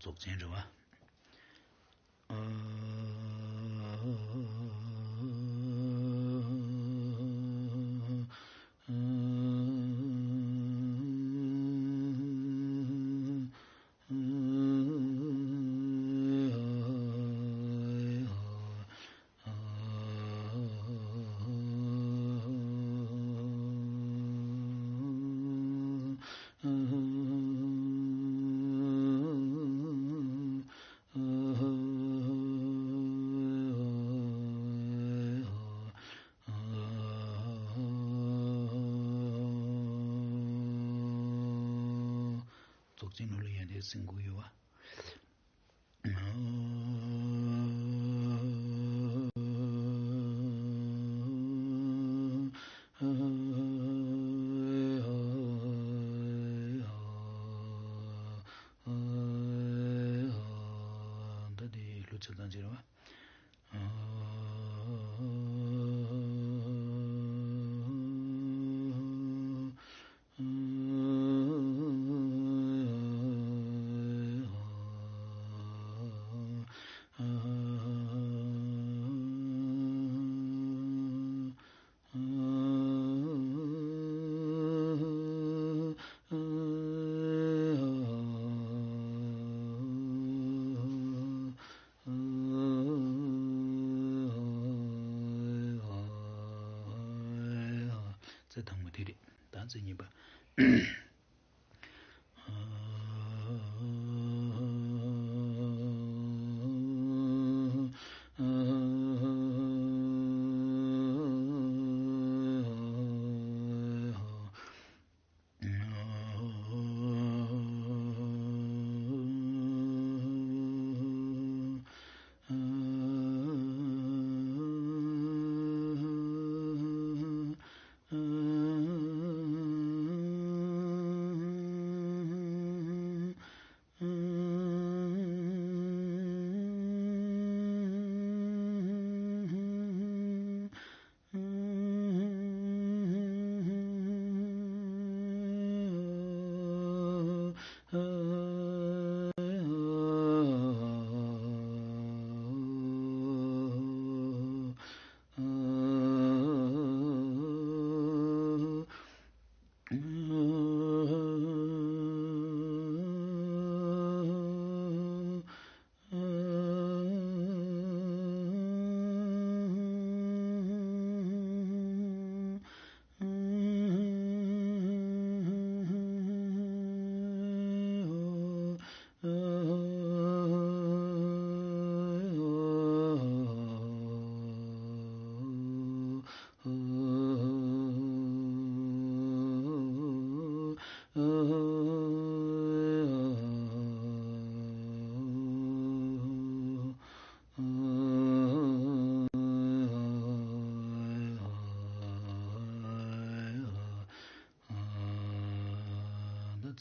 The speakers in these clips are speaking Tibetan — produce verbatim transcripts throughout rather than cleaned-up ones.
རྫོགས་ཆེན་རེད་བ། རྫོགས་ཆེན་ནང་ལ་ཡང་དེ་སེང་དགུ་ཡོད་བ། ད་དེ་ལྷུ་ཆ་ཚང་ཅིག་རེད་བ། རྩེ་དང་པོ་དེ་རེད། ད་རྩེ་གཉིས་པ།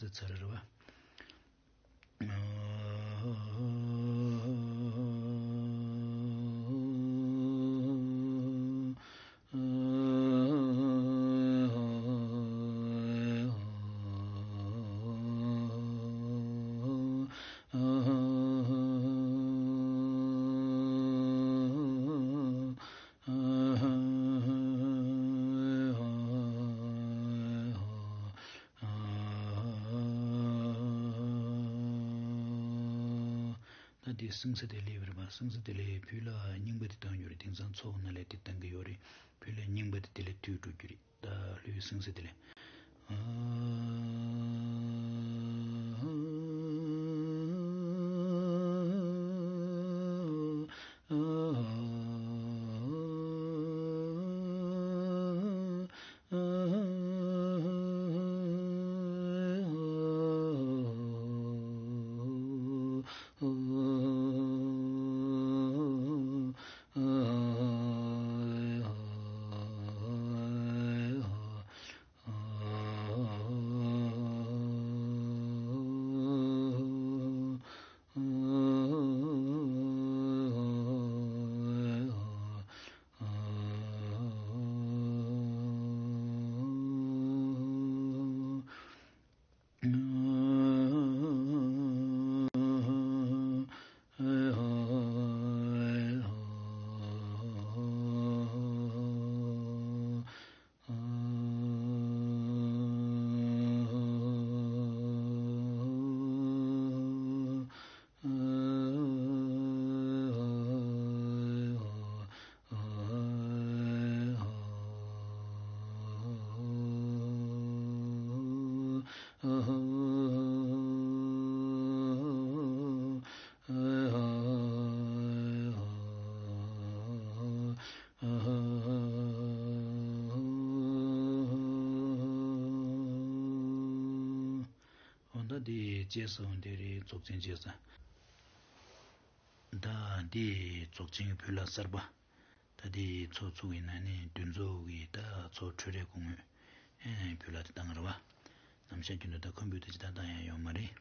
ད་ཚར་རེད་བ། ད་འདི་སིང་ས་དེ་ལས་བར་མ་སིང་ས་དེ་ལས་བུ་ལ་རྙིང་པ་དེ་བཏང་ཡོད་རེད། དེང་སང་ཚོགས་ནང་ལས་དེ་བཏང་གི་ཡོད་རེད། བུ་ལ་རྙིང་པ་དེ་དེ་ལས་དུས་འགྲོ་རྒྱུ་རེད། ད་ལྷོའི་སིང་ས་དེ་ལས། འོ་ད་དེ་རྗེས་སུ་འོང་དེ་རེད། རྫོགས་ཆེན་རྗེས་སུ། ད་འདི་རྫོགས་ཆེན་གྱི་བོད་ལ་གསར་པ། ད་འདི་ཚོགས་ཚུགས་ཡིན་ན་ནི་འདུ་འཛོམས་ཀྱི་ད་ཚོགས་འཕྲོས་རེས་སྐུ་ངོས་ཨེ་བོད་ལ་དེ་བཏང་རེད་བ། ནམ་ཞག་རྒྱུན་དུ་ད་ཁོན་པུ་ཏར་ཅིག་ད་བཏང་ཡ་ཡོད་མ་རེད།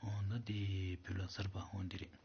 འོ་ན་དེ་བོད་ལ་གསར་པ་འོང་དེ་རེད།